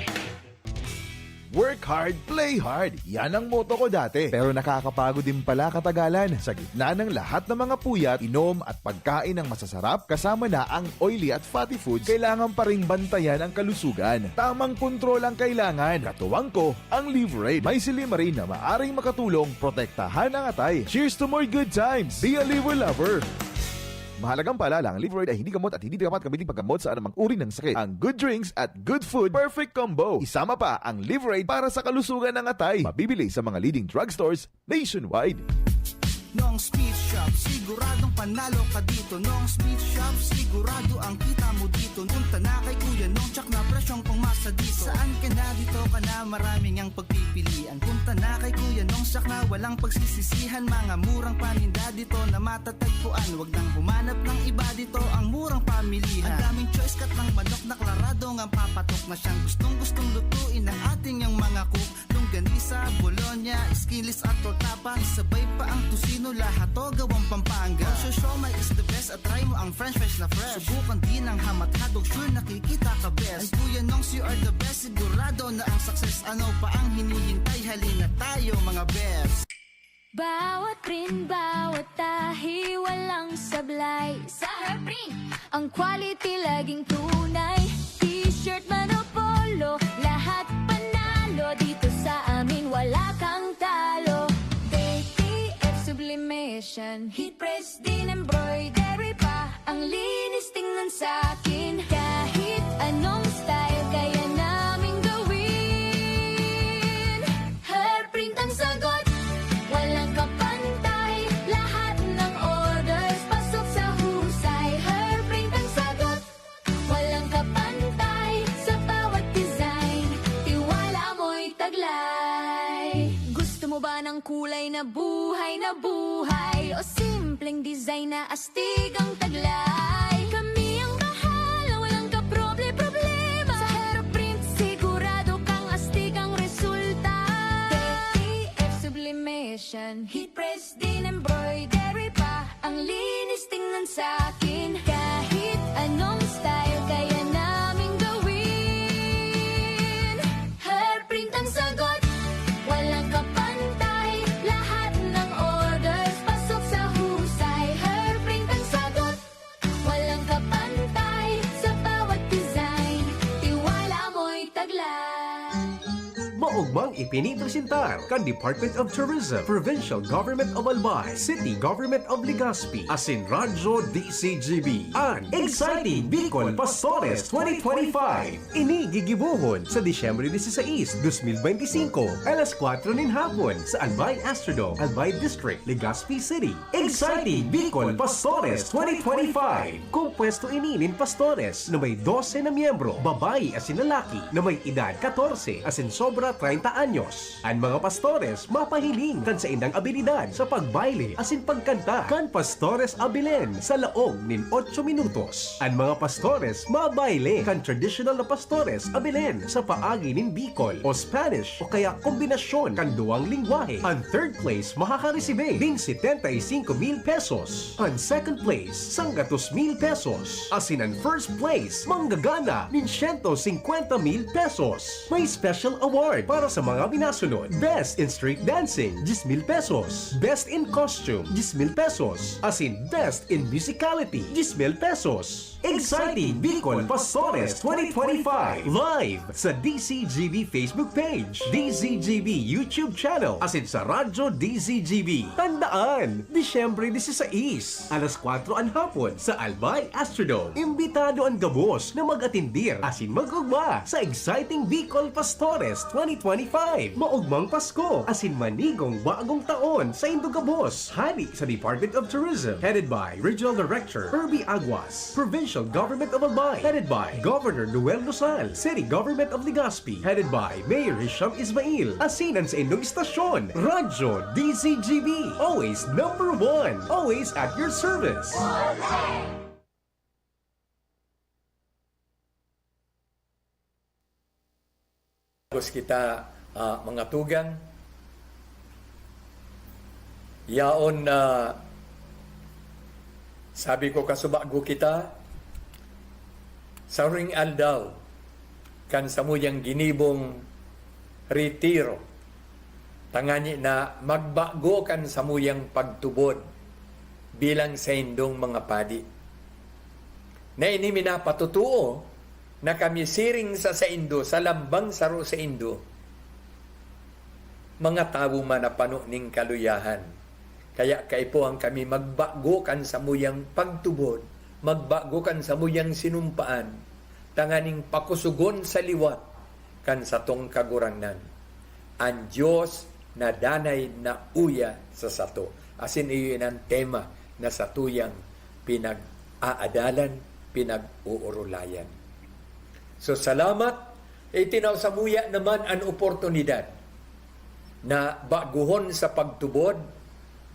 Work hard, play hard. Yan ang motto ko dati. Pero nakakapagod din pala katagalan. Sa gitna ng lahat ng mga puyat, inom at pagkain ng masasarap, kasama na ang oily at fatty foods, kailangan pa ring bantayan ang kalusugan. Tamang kontrol ang kailangan. Katuwang ko, ang Liverade. May silymarin na maaring makatulong protektahan ang atay. Cheers to more good times! Be a Liver Lover! Mahalagang paalala, ang Liverade ay hindi gamot at hindi dapat gamitin paggamot sa anumang uri ng sakit. Ang good drinks at good food, perfect combo. Isama pa ang Liverade para sa kalusugan ng atay. Mabibili sa mga leading drugstores nationwide. Nong Speed Shop, siguradong panalo ka dito. Nong Speed Shop, sigurado ang kita mo dito. Punta na kay Kuya Nong, tsak na presyong pangmasa dito. Saan ka na, dito ka na, maraming ang pagpipilian. Punta na kay Kuya Nong, tsak na walang pagsisisihan. Mga murang paninda dito na matatagpuan. Wag nang humanap ng iba, dito ang murang pamilihan. Ang daming choice, cut ng manok na klarado ngang papatok na siyang gustong-gustong lutuin ng ating yang mga cook. Longganisa, bologna, skinless at torta pa. Isabay pa ang tocino, lahat to gawang Pampanga. Ang siomai is the best at try mo ang french fries na fresh. Subukan din ang hamat hotdog, sure nakikita ka best. Ang Kuya Nongs, you are the best, sigurado na ang success. Ano pa ang hinihintay? Halina tayo, mga best. Bawat print, bawat tahi, walang sablay. Sa Herb Print, ang quality laging tunay. T-shirt man o polo, lahat panalo. Dito sa amin, wala kang talo. D T F Sublimation, Heat Press din, embroidery pa. Ang linis tingnan sa'kin. Kahit anong style, kaya naming gawin. Hairprint ang sagot, walang kapantay. Lahat ng orders, pasok sa husay. Hairprint ang sagot, walang kapantay. Sa bawat design, tiwala mo'y taglay. Gusto mo ba ng kulay na buhay na buhay? O simpleng design na astig ang taglay? Kami ang bahala, walang kaproble-problema. Sa Hairprint, sigurado kang astig ang resulta. D T F Sublimation, Heat Press din, embroidery pa. Ang linis tingnan sa'kin. Kahit anong style, kaya naming gawin. Hairprint ang sagot, walang kapantay. Lahat ng orders, pasok sa husay. Hairprint ang sagot, walang kapantay. Pinipresentar kan Department of Tourism, Provincial Government of Albay, City Government of Legazpi, asin Radyo D C G B, an Exciting Bicol Pastores twenty twenty-five. Ini gigibohon sa Disyembre dieciséis, dos mil beintisinko, alas kwatro nin hapon sa Albay Astrodome, Albay District, Legazpi City. Exciting Bicol Pastores twenty twenty-five. Kompuesto ini nin pastores na may dose na miyembro, babayi asin lalaki na may edad katorse asin sobra treinta anyos. An mga pastores mapahiling kan saindang abilidad sa pagbayle asin pagkanta kan Pastores Abilen sa laog nin otso minutos. An mga pastores mabayle kan traditional na Pastores Abilen sa paagi nin Bicol o Spanish o kaya kombinasyon kan duwang lengwahe. An third place makakaresibe nin setenta y cinco mil pesos. An second place, sanggatos mil pesos. Asin an first place, manggagana nin siyento singkwenta mil pesos. May special award para sa mga minasunod. Best in Street Dancing, diyes mil pesos. Best in Costume, diyes mil pesos. Asin Best in Musicality, diyes mil pesos. Exciting Bicol Pastores twenty twenty-five, live sa D C G B Facebook page, D C G B YouTube channel, asin sa Radyo D C G B. Tandaan, Disyembre dieciséis, alas kwatro an hapon sa Albay Astrodome. Imbitado an gabos na mag-atendir asin mag-ugma sa Exciting Bicol Pastores twenty twenty-five. Maugmang Pasko asin manigong bagong taon saindo gabos. Hali sa Department of Tourism, headed by Regional Director Herbie Aguas. Provincial Government of Albay, headed by Governor Noel Rosal. City Government of Legazpi, headed by Mayor Hisham Ismail. Asin an saindong istasyon, Radyo D Z G B. Always number one. Always at your service. Gabos kita, ah, mga tugang. Yaon na sabi ko, kasubago kita, sa huring aldaw, kan samuyang ginibong retiro, tangani na magbago kan samuyang pagtubod bilang saindong mga padi. Na ini minapatotoo na kami siring sa saindo, sa lambang saro saindo, mga tawo man na pano ning kaluyahan. Kaya kaipuhan kami magbago kan samuyang pagtubod, magbago kan samuyang sinumpaan, tanganing pakusugon sa liwat kan satong Kagurangnan. An Dios na danay na uya sa sato. Asin iyo inan tema na satuyang pinag-aadalan, pinag-uurulayan. So, salamat. Itinao samuya naman an oportunidad na baguhon sa pagtubod,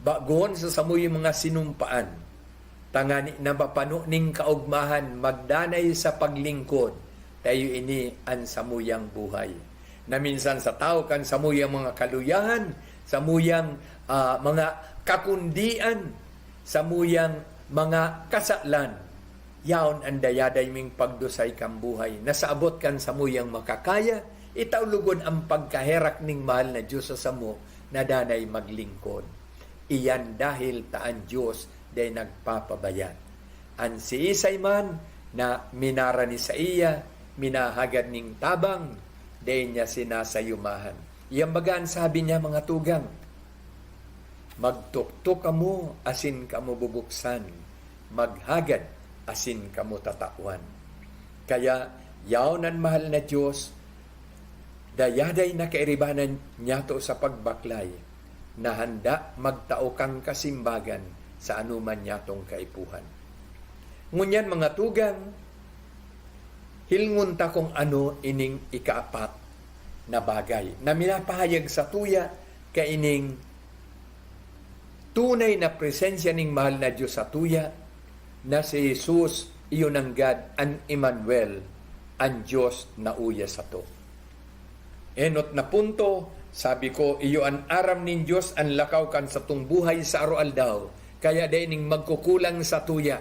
baguhon sa samuyang mga sinumpaan, tangani na mapano ning kaogmahan magdanay sa paglingkod, ta iyo ini an samuyang buhay. Na minsan sa tawo kan samuyang mga kaluyahan, samuyang, ah, mga kakundian, samuyang mga kasalan, yaon an dayaday ming pagdusay kan buhay, na sa abot kan samuyang makakaya, itao lugod an pagkaherak ning mahal na Dios sa samo na danay maglingkod. Iyan dahil ta an Dios dai nagpapabaya. An siisay man na minarani saiya, minahagad ning tabang, dai niya sinasayumahan. Iyan baga an sabi niya, mga tugang, "Magtuktok kamo asin kamo bubuksan, maghagad asin kamo tatawan." Kaya, yaon an mahal na Dios, dayaday na kairibanan niyato sa pagbaklay, na handa magtao kan kasimbagan sa anoman niyatong kaipuhan. Ngunyan, mga tugang, hilngon ta kung ano ining ikaapat na bagay na minapahayag satuya kaining tunay na presensya ning mahal na Dios satuya, na si Jesus iyo nanggad an Emmanuel, an Dios na uya sato. Enot na punto, sabi ko, iyo an aram nin Dios an lakaw kan satong buhay sa aroaldaw, kaya dai ning magkukulang satuya.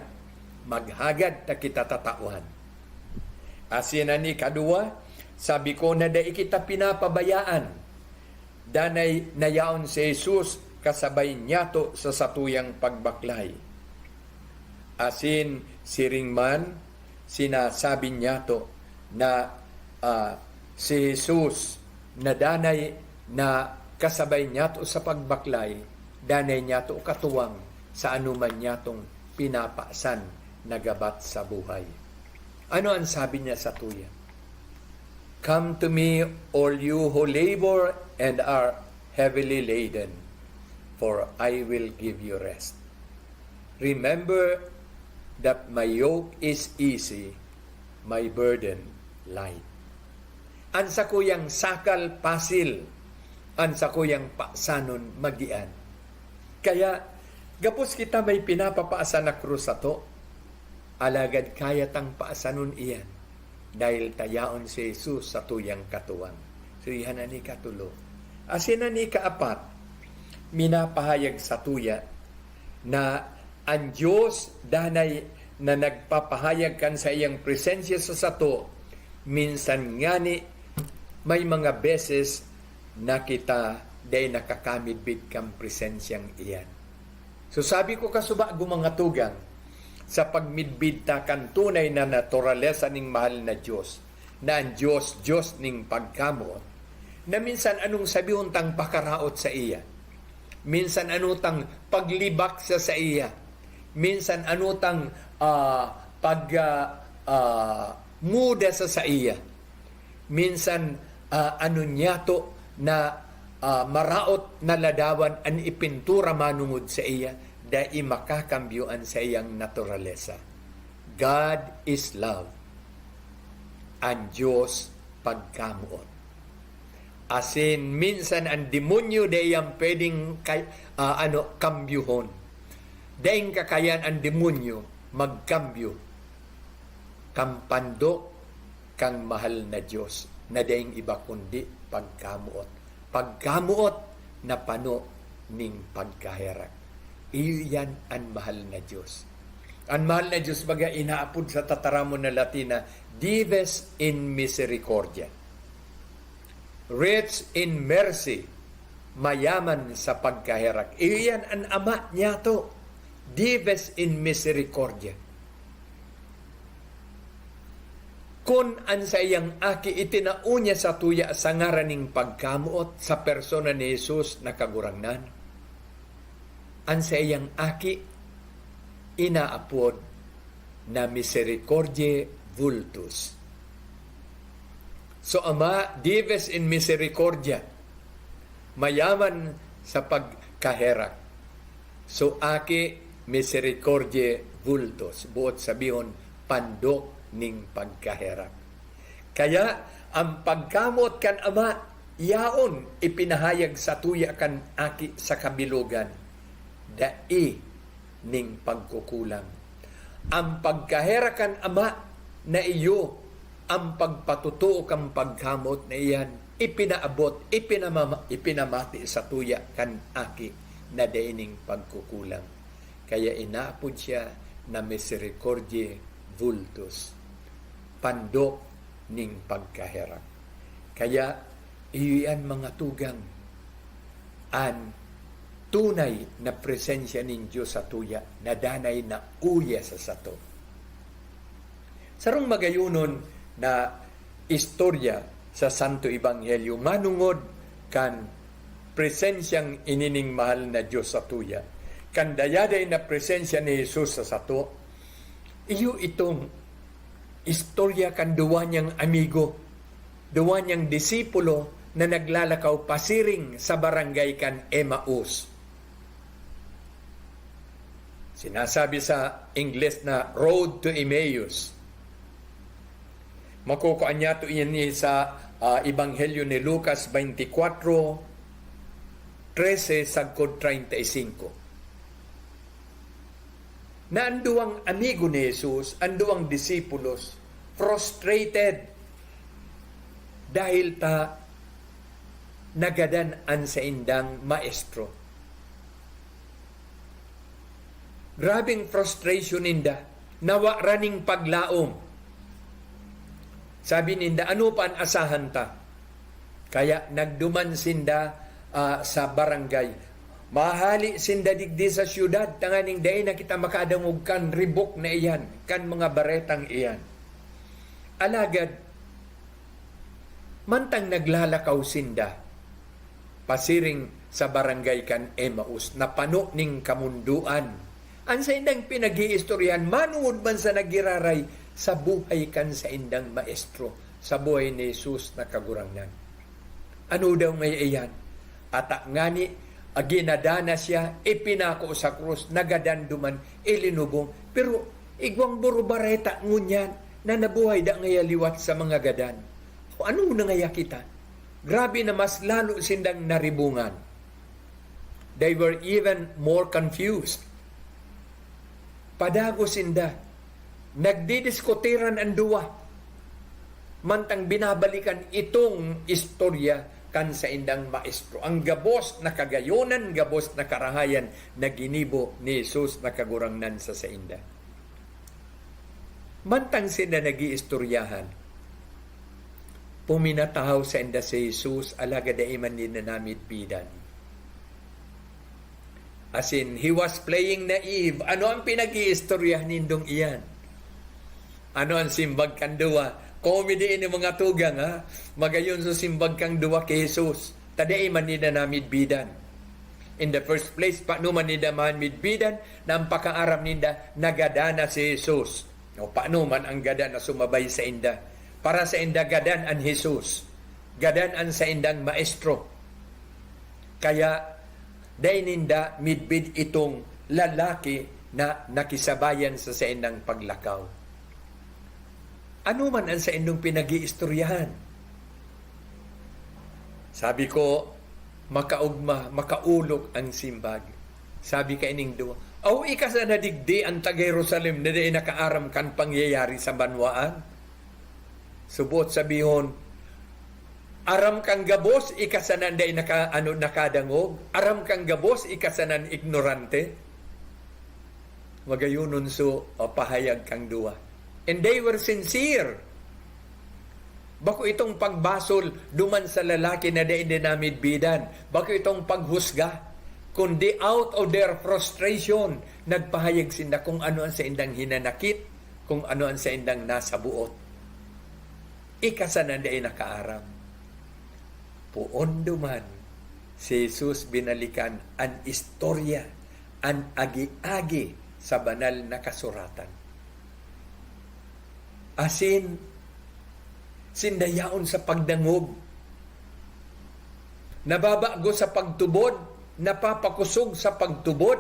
Maghagad ta kita tatawan. Asin an ikaduwa, sabi ko na dai kita pinapabayaan. Danay na yaon si Jesus kasabay niyato sa satuyang pagbaklay. Asin siring man, sinasabi niyato na, ah, si Jesus na danay na kasabay niyato sa pagbaklay, danay niyato katuwang sa anuman niyatong pinapasan na gabat sa buhay. Ano an sabi niya satuya? "Come to me, all you who labor and are heavily laden, for I will give you rest. Remember that my yoke is easy, my burden light." An sakuyang sakal pasil, an sakuyang pasanon magian. Kaya, gabos kita may pinapapaasa na krus sato, alagad kaya tang paasanon iyan, dahil ta yaon si Jesus satuyang katuwang. So, iyan an ikatulo. Asin an ikaapat, minapahayag satuya na an Dios danay na nagpapahayag kan saiyang presensya sa sato, minsan ngani may mga beses na kita dai nakakamidbid kan presensyang iyan. So sabi ko kasubago, mga tugang, sa pagmidbid ta kan tunay na naturalesa ning mahal na Dios, na an Dios, Dios ning pagkamoot, na minsan anong sabihon tang pakaraot sa iya, minsan ano tang paglibak sa saiya, minsan ano tang, ah, pag, ah, ah, muda sa saiya, minsan, ah, ano niyato na, ah, maraot na ladawan an ipintura manongod sa iya, dai makakambyo an saiyang naturalesa. God is love. An Dios pagkamoot. Asin minsan an demonyo dai yan pwedeng kay, ah, ano, kambyohon. Daing kakayan an demonyo magkambyo kan pandok kan mahal na Dios na daing iba kundi pagkamoot. Pagkamoot na pano nin pagkaherak. Iyo yan an mahal na Dios. An mahal na Dios baga inaapod sa tataramon na Latin na Dives in Misericordia. Rich in mercy, mayaman sa pagkaherak. Iyo yan an Ama niyato, Dives in Misericordia. Kun an saiyang Aki itinao niya satuya sa ngaran nin pagkamoot sa persona ni Jesus na Kagurangnan, an saiyang Aki inaapod na Misericordiae Vultus. So, Ama, Dives in Misericordia, mayaman sa pagkaherak. So, Aki, Misericordiae Vultus, buot sabihon, pandok nin pagkaherak. Kaya, an pagkamoot kan Ama, yaon ipinahayag satuya kan Aki sa kabilogan, dai nin pagkukulang. An pagkaherak kan Ama na iyo, an pagpatotoo kan pagkamoot na iyan, ipinaabot, ipinamama-, ipinamati satuya kan Aki na dai nin pagkukulang. Kaya inaapod siya na Misericordiae Vultus, pandok nin pagkaherak. Kaya, iyo yan, mga tugang, an tunay na presensya nin Dios satuya na danay na uya sa sato. Sarong magayonon na istorya sa Santo Ebanghelyo manongod kan presensyang ini nin mahal na Dios satuya, kan dayaday na presensya ni Jesus sa sato. Iyo itong istorya kan duwa niyang amigo, duwa niyang disipulo na naglalakaw pasiring sa barangay kan Emmaus. Sinasabi sa Ingles na Road to Emmaus. Makukua niyato ini sa, ah, Ebanghelyo ni Lucas twenty-four, trese sagkod treinta y cinco. Na an duwang amigo ni Jesus, an duwang disipulos, frustrated dahil ta nagadan an saindang maestro. Grabeng frustration ninda, nawaran nin paglaom. Sabi ninda, "Ano pa an asahan ta?" Kaya nagduman sinda, ah, sa barangay. Mahali sinda digdi sa syudad, tanganing dai na kita makadangog kan ribok na iyan, kan mga baretang iyan. Alagad, mantang naglalakaw sinda, pasiring sa barangay kan Emmaus na pano nin kamundoan. An saindang pinag-iistoryahan manongod man sa nagiraray sa buhay kan saindang maestro, sa buhay ni Jesus na Kagurangnan. Ano daw ngaya iyan? Ata ngani, ginadana siya, ipinako sa krus, nagadan duman, ilinubong. Pero igwang burubareta ngunyan na nabuhay da ngaya liwat sa mga gadan. O ano na ngaya kita? Grabe na mas lalo sindang naribungan. They were even more confused. Padagos sinda. Nagdidiskutiran an duwa. Mantang binabalikan itong istorya kan saindang maestro. Ang gabos na kagayonan, gabos na karahayan na ginibo ni Jesus na Kagurangnan sa sainda. Mantang sinda nag-iistoryahan, puminatahaw sainda si Jesus, alagad dai man ninda namidbidan. As in, he was playing naive. Ano ang pinag-iistoryahan nindong iyan? Ano ang simbag kan duwa? Comedy ini, mga tugang, ha? Magayon sa simbag kan duwa ki Jesus. Ta dai man ninda namidbidan. In the first place, paano man ninda mamidbidan na ang pakaaram ninda, nagadan na si Jesus? O paano man ang gadan na sumabay sainda? Para sainda, gadan an Jesus. Gadan an saindang maestro. Kaya, dai ninda midbid itong lalaki na nakisabayan sa saindang paglakaw. Ano man ang saindong pinag-iistoryahan? Sabi ko, makaugma, makaolok ang simbag. Sabi kaining duwa, "Aw, ika sana digdi an taga Jerusalem na dai nakaaram kan pangyayari sa banwaan?" Suboot sabihon, aram kan gabos, ika sana dai naka-, ano, nakadangog. Aram kan gabos, ika sana ignorante. Magayonon so, o, pahayag kang duwa. And they were sincere. Bako itong pagbasol duman sa lalaki na dai dinamidbidan. Bako itong paghusga. Kundi out of their frustration, nagpahayag sinda kung ano ang saindang hinanakit, kung ano ang saindang nasabuot. Ika sana dai nakaaram. Poon duman, si Jesus binalikan an istorya, an agi-agi sa Banal na Kasuratan. Asin, sinda yaon sa pagdangog, nababago sa pagtubod, napapakosog sa pagtubod,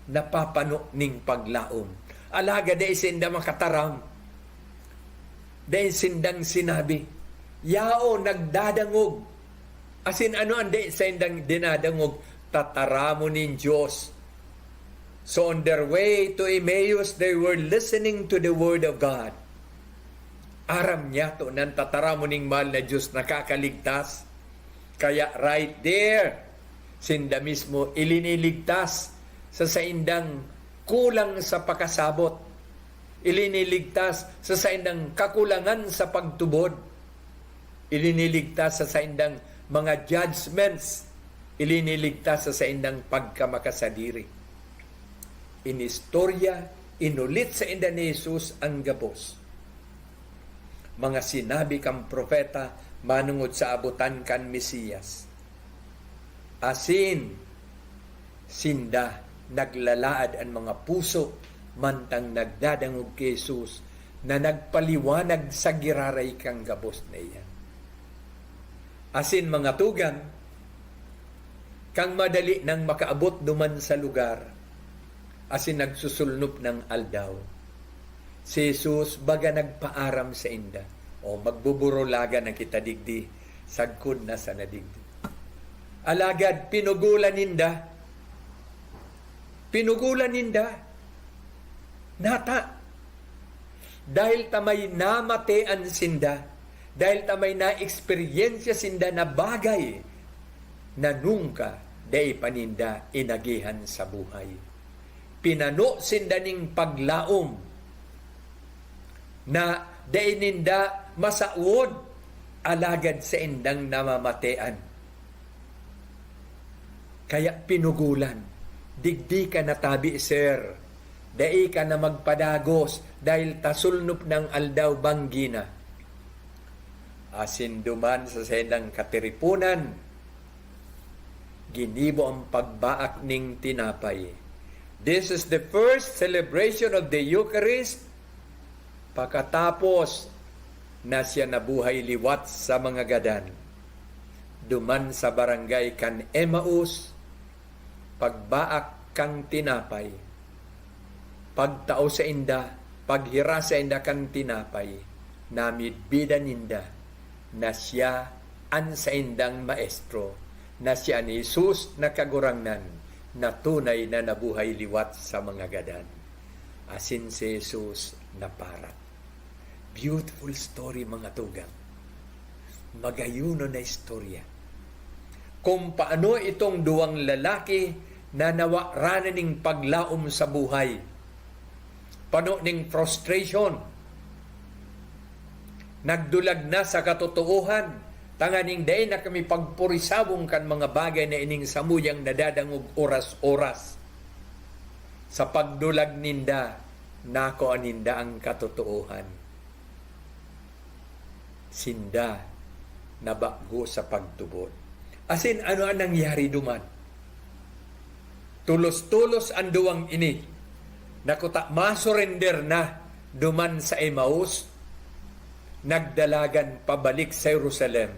napapano ning paglaom. Alagad dai sinda makataram. Dai sindang sinabi, "Yaon, nagdadangog." Asin ano an dai sindang dinadangog? Tataramon nin Dios. So on their way to Emmaus, they were listening to the word of God. Aram niyato na an tataramon ning mahal na Dios nakakaligtas. Kaya right there, sinda mismo iliniligtas sa saindang kulang sa pakasabot. Iliniligtas sa saindang kakulangan sa pagtubod. Iliniligtas sa saindang mga judgments. Iliniligtas sa saindang pagkamakasadiri. Inistorya, inulit sainda ni Jesus ang gabos. Mga sinabi kan propeta manongod sa abutan kan Mesiyas. Asin, sinda naglalaad an mga puso mantang nagdadangog ki Jesus na nagpaliwanag sa giraray kan gabos na iyan. Asin, mga tugang, kan madali nang makaabot duman sa lugar, asin nagsusulnop nang aldaw, si Jesus baga nagpaaram sainda, "O, magbuburulagan na kita digdi, sagkod na sana digdi." Alagad pinugolan ninda, pinugolan ninda, nata, dahil ta may namatean sinda, dahil ta may naeksperyensya sinda na bagay na nungka dai pa ninda inagihan sa buhay. Pinano sinda ning paglaom na dai ninda masawod, alagad saindang namamatean. Kaya pinugolan, "Digdi ka natabi, sir. Dai ka na magpadagos, dahil ta sulnop nang aldaw, banggi na." Asin duman sa saindang katiriponan, ginibo ang pagbaak ning tinapay. This is the first celebration of the Eucharist pakatapos na siya nabuhay liwat sa mga gadan. Duman sa barangay kan Emmaus, pagbaak kan tinapay, pagtao sainda, paghiras sainda kan tinapay, namidbidan ninda na siya an saindang Maestro, na siya ni Jesus na Kagurangnan, na tunay na nabuhay liwat sa mga gadan. Asin si Jesus naparat. Beautiful story, mga tugang. Magayunon na istorya. Kung paano itong duwang lalaki na nawaranan ning paglaom sa buhay. Pano ning frustration. Nagdulag na sa katotoohan, tanganing dai na kami pagpurisabong kan mga bagay na ining samuyang nadadangog oras-oras. Sa pagdulag ninda, nakua ninda ang katotoohan. Sinda nabago sa pagtubod. Asin, ano an nangyari duman? Tolos-tolos an duwang ini. Nakuta, masurrender na duman sa Emmaus, nagdalagan pabalik sa Jerusalem.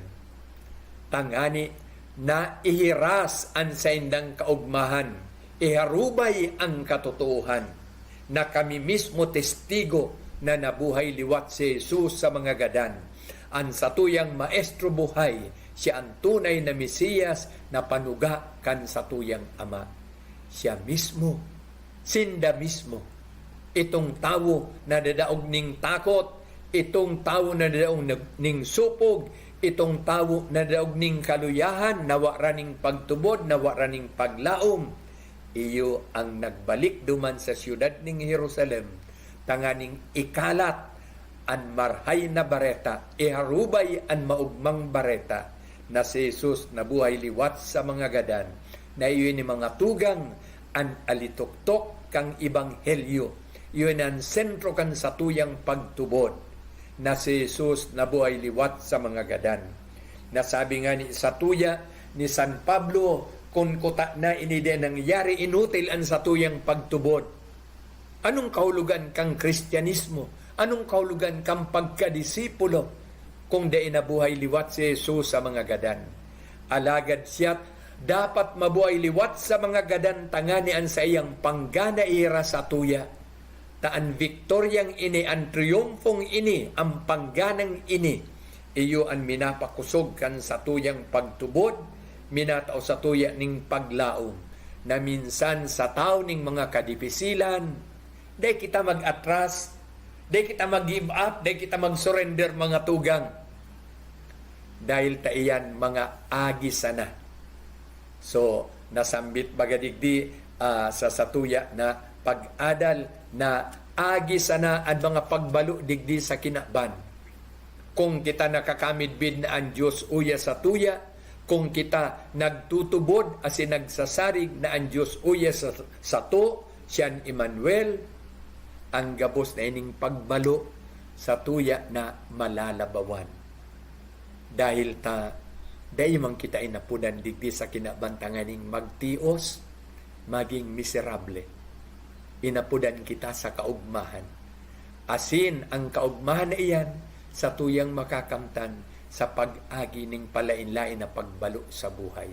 Tangani na ihiras an saindang kaogmahan, iharubay ang katotoohan, na kami mismo testigo na nabuhay liwat si Jesus sa mga gadan, an satuyang Maestro buhay, siya an tunay na Mesiyas na panuga kan satuyang Ama. Siya mismo, sinda mismo, itong tawo na nadaog ning takot, itong tawo na nadaog nag-, ning supog, itong tawo na nadaog ning kaluyahan, nawara ning pagtubod, nawara ning paglaom, iyo ang nagbalik duman sa siyudad ning Jerusalem, tanganing ikalat an Marahay na Bareta, iharubay an Maogmang Bareta na si Jesus nabuhay liwat sa mga gadan, na iyo ni mga tugang an alitoktok kan Ebanghelyo, iyo an sentro kan satuyang pagtubod, na si Jesus nabuhay liwat sa mga gadan. Nasabi nga ni satuya ni San Pablo, kun kuta na ini di nangyari, inutil an satuyang pagtubod. Anong kahulogan kan Kristiyanismo? Anong kahulogan kan pagkadisipulo kung dai nabuhay liwat si Jesus sa mga gadan? Alagad siya dapat mabuhay liwat sa mga gadan, tangani an saiyang panggana ihiras satuya. Ta an viktoryang ini, an triyumfong ini, an pangganang ini, iyo an minapakosog kan satuyang pagtubod, minatao satuya ning paglaom, na minsan sa tawo ning mga kadipisilan, dai kita mag-atras, dai kita mag-give up, dai kita mag-surrender, mga tugang. Dahil ta iyan mga agi sana. So, nasambit baga digdi, ah, sa satuya na pag-adal na agi sana an mga pagbalo digdi sa kinaban. Kung kita nakakamidbid na an Dios uya satuya, kung kita nagtutubod asin nagsasarig na an Dios uya sa, sato, siya an Emmanuel, ang gabos na ining pagbalo satuya na malalabawan. Dahil ta, dai man kita inapodan digdi sa kinaban tanganing magtios, magin miserable. Inapodan kita sa kaogmahan. Asin an kaogmahan na iyan satuyang makakamtan sa pag-agi nin palaen-laen na pagbalo sa buhay.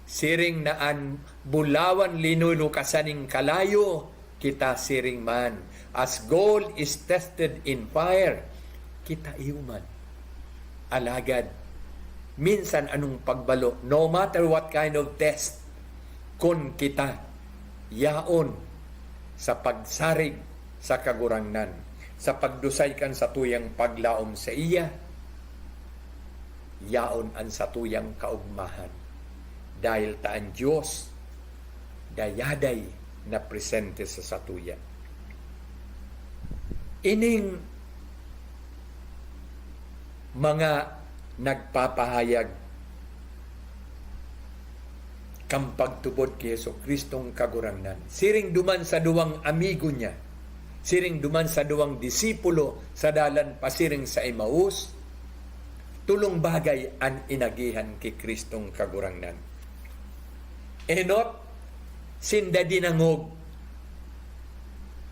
Siring na an bulawan linunukasan nin kalayo, kita siring man. As gold is tested in fire, kita iyo man. Alagad, minsan anong pagbalo, no matter what kind of test, kun kita yaon sa pagsarig sa Kagurangnan, sa pagdusay kan satuyang paglaom saiya, yaon an satuyang kaogmahan, dahil ta an Dios dayaday na presente sa satuya. Ining mga nagpapahayag kan pagtubod ki Jesu-Cristong Kagurangnan, siring duman sa duwang amigo niya, siring duman sa duwang disipulo sa dalan pasiring sa Emmaus, tolong bagay an inagihan ki Cristong Kagurangnan. Enot, sinda dinangog.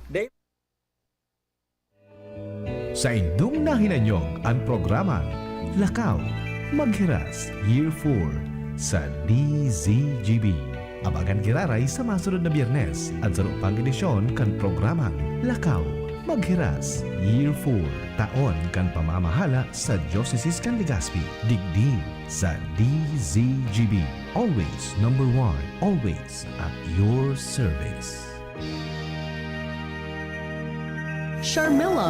Dai- Saindong nahinanyog an programang Lakaw, Maghiras, Year four sa D Z G B. Abagan giraray sa masunod na Biyernes an sarong pang edisyon kan programang Lakaw, Maghiras, Year four, taon kan pamamahala sa Diocese kan Legazpi, digdi sa D Z G B. Always number one, always at your service. Sharmila